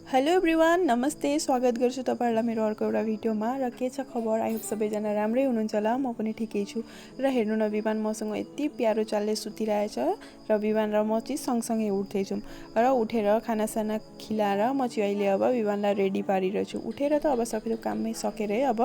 Hello everyone, नमस्ते। स्वागत गर्छु तपाईहरुलाई मेरो अर्को एउटा भिडियोमा। र के छ खबर? आई होप सबैजना राम्रै हुनुहुन्छ होला। म पनि ठिकै छु। र हेर्नु न, विवान मसँग यति प्यारो चालले सुतिरहेछ र विवान र म चाहिँ सँगसँगै उठ्दैछौँ। र उठेर खानासाना खिलाएर म चाहिँ अहिले अब विवानलाई रेडी पारिरहेछु। उठेर त अब सबै काममै सकेर अब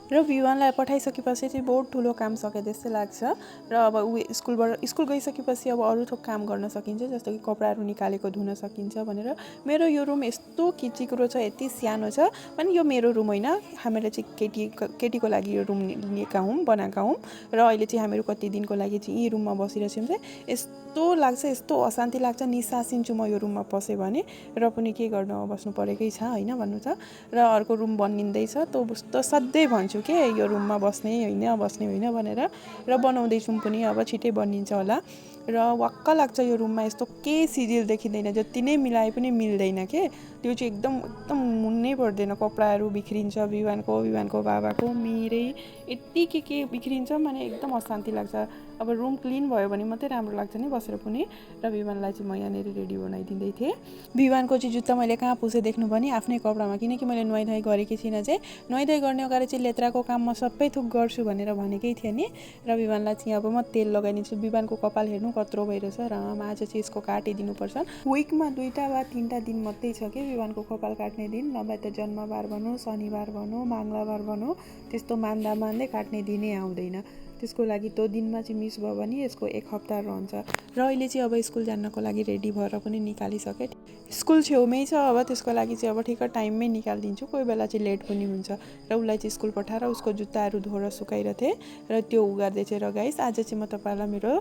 र विवानलाई पठाइसकेपछि चाहिँ बहुत ठुलो काम सके जस्तै लाग्छ। र अब स्कुल गइसकेपछि अब अरू थोक काम गर्न सकिन्छ, जस्तो कि कपडाहरू निकालेको धुन सकिन्छ भनेर। मेरो यो रुम यस्तो किचिक्रो छ, यति सानो छ। अनि यो मेरो रुम होइन, हामीले चाहिँ केटीको लागि यो रुम लिएका हौँ, बनाएका हौँ। र अहिले चाहिँ हामीहरू कति दिनको लागि चाहिँ यी रुममा बसिरहेछौँ। चाहिँ यस्तो लाग्छ, यस्तो अशान्ति लाग्छ, निसासिन्छु म यो रुममा पसेँ भने। र पनि के गर्नु, बस्नु परेकै छ होइन भन्नु त। र अर्को रुम बनिँदैछ त सधैँ भन्छु के यो रुममा बस्ने होइन भनेर। र बनाउँदैछौँ पनि, अब छिटै बनिन्छ होला। र वाक्क लाग्छ यो रुममा, यस्तो केही सिजिल देखिँदैन, जति नै मिलाए पनि मिल्दैन के। त्यो चाहिँ एकदम एकदम मुन्नै पर्दैन। कपडाहरू बिग्रिन्छ, विवानको बाबाको मेरै यति के बिग्रिन्छ भने एकदम अशान्ति लाग्छ। अब रुम क्लिन भयो भने मात्रै राम्रो लाग्छ नि बसेर पनि। र विवानलाई चाहिँ म यहाँनिर रेडी बनाइदिँदै थिएँ। विवानको चाहिँ जुत्ता मैले कहाँ पुसेँ देख्नु भने आफ्नै कपडामा, किनकि मैले नुहाइधुवाइ गरेकी थिइनँ। चाहिँ नुहाइधुवाइ गर्ने अगाडि चाहिँ लेत्राको काम म सबै थोक गर्छु भनेर भनेकै थिएँ नि। र विवानलाई चाहिँ अब म तेल लगाइदिन्छु। विवानको कपाल हेर्नु कत्रो भइरहेछ। र आज चाहिँ यसको काटिदिनुपर्छ। विकमा 2 वा 3 दिन मात्रै छ कि विवानको कपाल काट्ने दिन। नभए त जन्मबार भनौँ, शनिबार भनौँ, मङ्गलबार भनौँ, त्यस्तो मान्दै काट्ने दिनै आउँदैन। त्यसको लागि त्यो दिनमा चाहिँ मिस भयो भने यसको 1 हप्ता रहन्छ। र अहिले चाहिँ अब स्कुल जानको लागि रेडी भएर पनि निकालिसकेँ। स्कुल छेउमै छ, अब त्यसको लागि चाहिँ अब ठिक्क टाइममै निकालिदिन्छु। कोही बेला चाहिँ लेट पनि हुन्छ। र उसलाई चाहिँ स्कुल पठाएर उसको जुत्ताहरू धोएर सुकाइरहेको थिएँ। र त्यो उगार्दै चाहिँ। र गाइस, आज चाहिँ म तपाईँलाई मेरो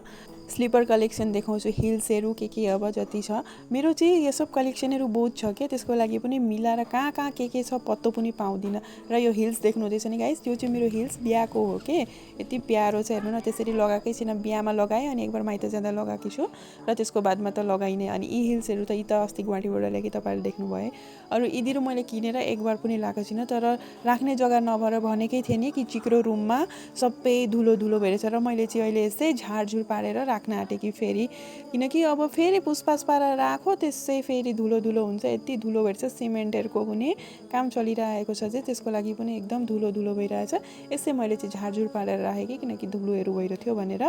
स्लिपर कलेक्सन देखाउँछु। हिल्सहरू के अब जति छ मेरो चाहिँ यो सब कलेक्सनहरू बहुत छ क्या। त्यसको लागि पनि मिलाएर कहाँ के छ पत्तो पनि पाउँदिनँ। र यो हिल्स देख्नुहुँदैछ नि गाइस, त्यो चाहिँ मेरो हिल्स बिहाको हो के। यति प्यारो छ, हेर्नु न। त्यसरी लगाएकै छैन, बिहामा लगाएँ अनि एकबार माइत जाँदा लगाएकी छु। र त्यसको बादमा त लगाइनँ। अनि यी हिल्सहरू त यी त अस्ति गुवाहाटीबाट ल्याएँ, तपाईँहरूले देख्नुभयो। अरू यिनीहरू मैले किनेर एकबार पनि लगाएको छैन। तर राख्ने जग्गा नभएर भनेकै थिएँ नि कि चिक्रो रुममा सबै धुलो भइरहेछ। र मैले चाहिँ अहिले यस्तै झारझुर पारेर राख्न आँटेँ कि फेरि, किनकि अब फेरि पुसपास पारेर राखो त्यसै फेरि धुलो हुन्छ। यति धुलो भइरहेछ, सिमेन्टहरूको पनि काम चलिरहेको छ चाहिँ, त्यसको लागि पनि एकदम धुलो भइरहेछ। यसै मैले चाहिँ झारझुर पारेर राखेँ कि, किनकि धुलोहरू भइरहेको थियो भनेर।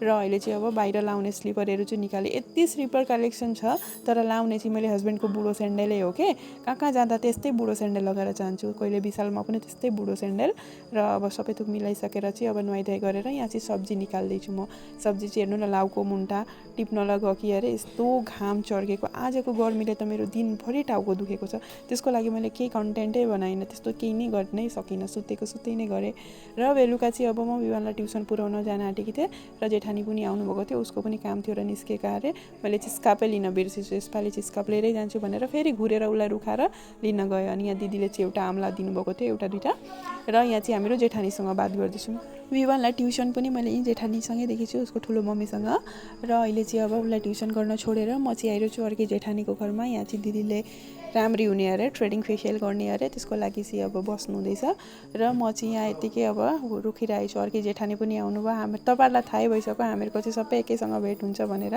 र अहिले चाहिँ अब बाहिर लाउने स्लिपरहरू चाहिँ निकालेँ। यति स्लिपर कलेक्सन छ, तर लाउने चाहिँ मैले हस्बेन्डको बुढो सेन्डलै हो कि। कहाँ जाँदा त्यस्तै बुढो सेन्डल लगाएर जान्छु। कहिले विशालमा पनि त्यस्तै बुढो सेन्डल। र अब सबै थोक मिलाइसकेर चाहिँ अब नुहाइधुवाइ गरेर यहाँ चाहिँ सब्जी निकाल्दैछु म। सब्जी चाहिँ हेर्नु न, लाउको मुन्टा टिप्नलाई गएकी अरे। यस्तो घाम चर्केको आजको गर्मीले त मेरो दिनभरि टाउको दुखेको छ। त्यसको लागि मैले केही कन्टेन्टै बनाइनँ, त्यस्तो केही नै गर्नै सकिनँ। सुत्तै नै गरेँ। र बेलुका चाहिँ अब म विवानलाई ट्युसन पुऱ्याउन जान आँटेकी थिएँ। र जेठानी पनि आउनुभएको थियो, उसको पनि काम थियो र निस्केका अरे। मैले चाहिँ स्कार्फै लिन बिर्सेछु। यसपालि चाहिँ स्कार्फ लिएरै जान्छु भनेर फेरि घुरेर उसलाई रुखाएर लिन गयो। अनि यहाँ दिदीले चाहिँ एउटा आम्ला दिनुभएको थियो, एउटा 2टा। र यहाँ चाहिँ हामीहरू जेठानीसँग बात गर्दैछौँ। विवानलाई ट्युसन पनि मैले यहीँ जेठानीसँगै देखेछु, उसको ठुलो मम्मीसँग। र अहिले चाहिँ अब उसलाई ट्युसन गर्न छोडेर म चाहिँ आइरहेको छु अर्कै जेठानीको घरमा। यहाँ चाहिँ दिदीले राम्री हुने अरे, थ्रेडिङ फेसियल गर्ने अरे, त्यसको लागि चाहिँ अब बस्नु हुँदैछ। र म चाहिँ यहाँ यतिकै अब रुखिरहेको छु। अर्कै जेठानी पनि आउनुभयो। तपाईँहरूलाई थाहै भइसक्यो हामीहरूको चाहिँ सबै एकैसँग भेट हुन्छ भनेर।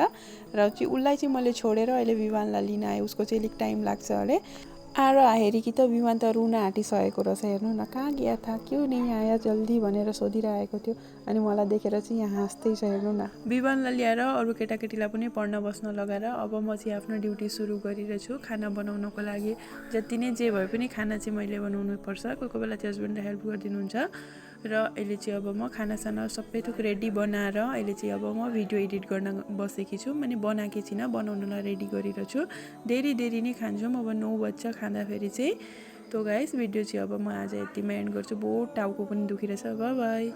र चाहिँ उसलाई चाहिँ मैले छोडेर अहिले विवानलाई लिन आएँ। उसको चाहिँ अलिक टाइम लाग्छ अरे। हेरी कि त विमान त रुन आँटिसकेको रहेछ। हेर्नु न, कहाँ गया था, क्यों नहीं आया जल्दी भनेर सोधिरहेको थियो। अनि मलाई देखेर चाहिँ यहाँ हाँस्दैछ। हेर्नु न, विवानलाई ल्याएर अरू केटाकेटीलाई पनि पढ्न बस्न लगाएर अब म चाहिँ आफ्नो ड्युटी सुरु गरिरहेछु खाना बनाउनको लागि। जति नै जे भए पनि खाना चाहिँ मैले बनाउनु पर्छ। कोही बेला चाहिँ हस्बेन्डले हेल्प गरिदिनुहुन्छ। र अहिले चाहिँ अब म खानासाना सबै थोक रेडी बनाएर अहिले चाहिँ अब म भिडियो एडिट गर्न बसेकी छु। मैले बनाएकी छैन, बनाउनलाई रेडी गरिरहेको छु। देरी नै खान्छौँ, अब 9 बज्छ खाँदाखेरि चाहिँ। तो गाइस, भिडियो चाहिँ अब म आज यतिमै एन्ड गर्छु। बहुत टाउको पनि दुखिरहेछ। बाई।